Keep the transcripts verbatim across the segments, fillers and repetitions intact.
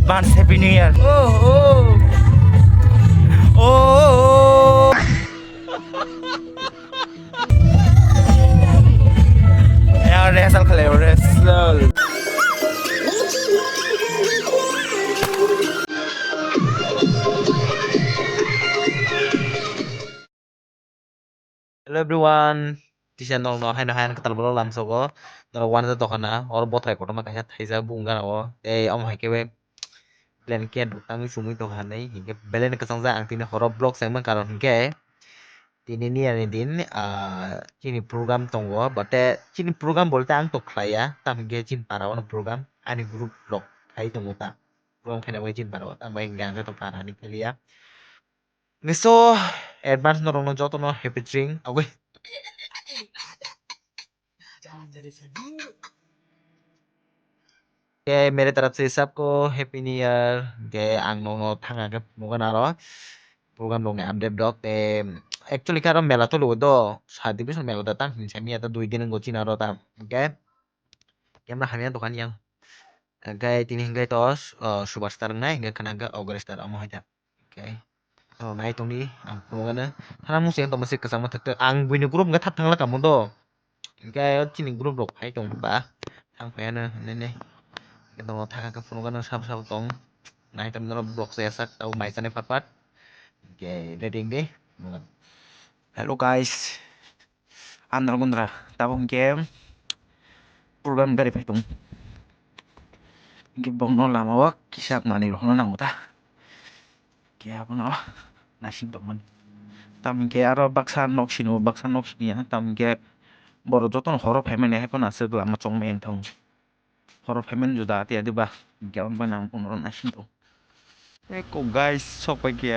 Advance Happy New Year. Oh, oh. Oh, oh, oh. Ya, rehearsal khalai, rehearsal. Hello everyone, tisa norokno haino haino kwtal borok lamsogo, norok uanajak tongkha na, oro botrai kotorma kaisa thaijak bumung gana o, tei omo hai khe blanket rok tangwi chumui tongkha hinwi, hinkhe belai no kwchangjak ang tini horo vlog se wngmani karon hinkhe tini niyani din, ah, chini program tongo, bote chini program bolte ang tok khlaiya, tamo hinkhe chini para o program, ani group rok khai tongo ta, program khaina bagwi chini para o, tamo hinkhe ang khe tok para hinwi khailiya. Miso, advance norokno jotono happy drink. Agoi. Ke mere taraf se sabko happy new year. Ke ang nokno thanga ke phunukgana aro. Program rokni update rok. Te actually khe aro mela tolo do. Sadi bwswk mela da tang hinsa miya ta dui din wngkha chini aro ta. Ke camera hamya dokan yang. Ke tini hingke to, oh, superstar wngnai, hingke khana hingke Ogre Star omo hai ta. Okay. Oh, nai tongdi, ang phunukgana. Thana mung se tongma se kwchangma thakte. Ang buini group wngkha thak thangla kamo do. Hingke chini group rok phai tong ba. Thang phaiano, nene. Hingke tongo thaka khe phunukgana sabo sabo tong. Nai tongdi norok vlog se sak tau mai chani pat pat. Hingke ready hingdi. Hello guys. Andhra gundra. Tabuk hingke program gari phai tong. Hingke bongno lama o kisa manwi rokno nango ta. Khe abono naising tongmani. Tamo hinkhe aro baksa nok sino, baksa nok siniya. Tamo hinkhe borok jotono horo phaimani, haiphano aswk lama chongmani wngthang. Horo phaimani juda tiya diba? Hinkhe aboni bagwi ang phunukgana naising tongo. Eko guys, sok pai khe.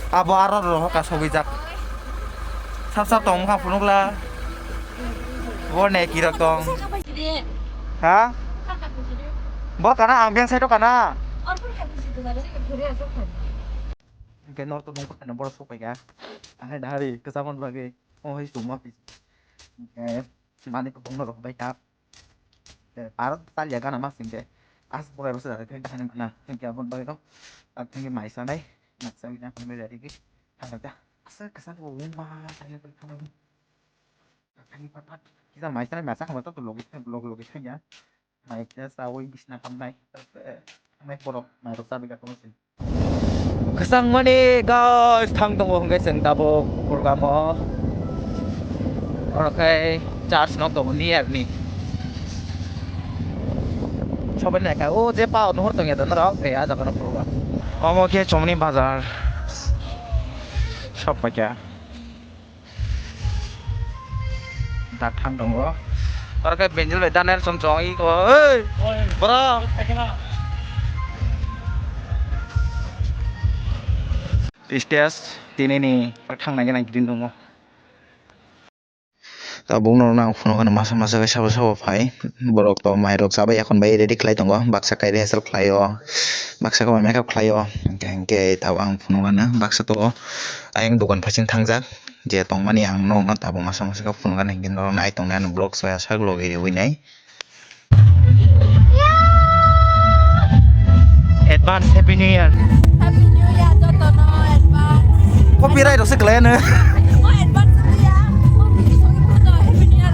Abo aro roho ka sogwi jak. Sap sap tong mokha phunukla. Bo ne kirok tong. Ha? Bo kana ang beng side o kana. Hingke nor to nungkha kana boro sok pai kha. Ahai dahari kwchangma bagwi. O hai suma pi. Hingke. Mani kwbangma rok bai ta. Te parok talya gana ma singke. As borai rok se thengke hani mana. Thengke aboni bagwi rok. Thengke mai sanai. Mai sanai na hambai rari ki. Thangkhe ta. Asa kasa ko wng ma thangkhe thangkhe. Thangkhe pat pat. Kisa mai sanai mai sanai to logi logi logi thangya. Mai khe sawi bisna thangnai. Thangkhe borok mai rok chabi ka tongsi. Kwchangmani guys, thang tongo hwnkhe chwng tabuk program o. Oro khe church nok tongo near ni. Sobai nai kha o je pa nuhur tongya da norok, eh, ah jaga no program. Omo khe chomni bazar. Sop paikha. Da thang tongo. Oro khe Benjil bai Daniel song chong i ko. Oi, bro. Stage tini ni thang nai nai gidi tongo. Tabuk no ang phunukgana masa masa khe sabo sabo phai. Borok to mai rok chabai yakhon bai ready khlai tongo. Baksa kai rehearsal khlai o. Baksa khe makeup khlai o. Hingke hingke tabuk ang phunukgana baksa to ayang dogan phaiching thangjak. Je tongmani ang nokno tabuk masa masa khe phunukgana hingke norok nai tongdi ani vlog soya sak logi riui nai. Advance Happy New Year. Happy New Year, jotono advance. Copyright rok se kwlai ano. O advance ya. O video song ko to Happy New Year.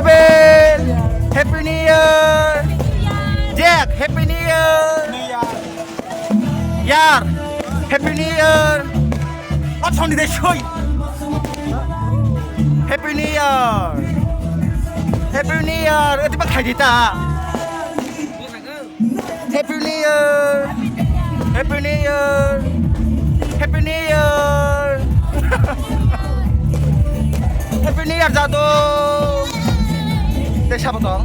April, Happy New Year. Jack, Happy New Year. Yar, Happy New Year. Athoni de soi. Happy New Year. Happy New Year. Eti ba khai di ta. Happy New Year! Happy New Year! Happy New Year! Happy New Year, Jadu! Tei sabo tong.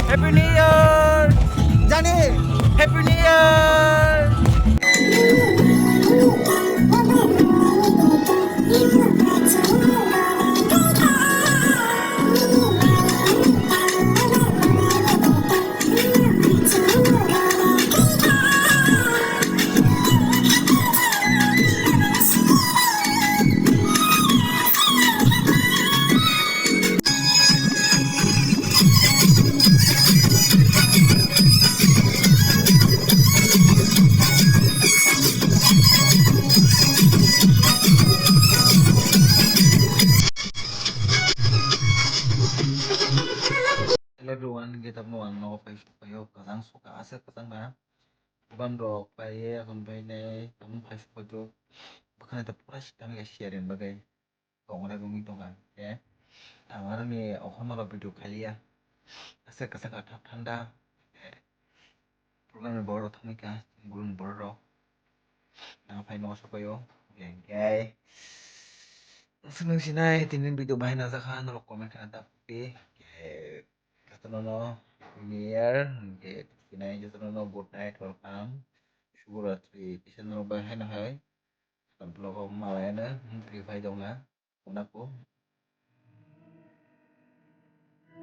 Happy New Year! Jani! Happy New Year! Hello everyone, get up no ang nogo pai paio kwchang suka ase kwchang na. Buban rok pai ye, akon pai nai, tamo pai suka jo. Bwkhani ta pura sitang ya sharing bagai. Kok ora gumi tongkha. Eh. Tamo ni okhorno video khaliya. Ase kwchang ka thap thanda. Eh. Program ni borok thangwi kha, guru ni borok rok. Nang phai no sokoyo. Hwnkhe swngching sinai tini video bahai najakha norok comment khna ta phi. Hwnkhe jotono no New Year, hwnkhe sinai jotono no good night, welcome. Shubhoratri, kisa norok bai haino hai. Vlog o malai no, hwnkhe phai tongna. Unaku,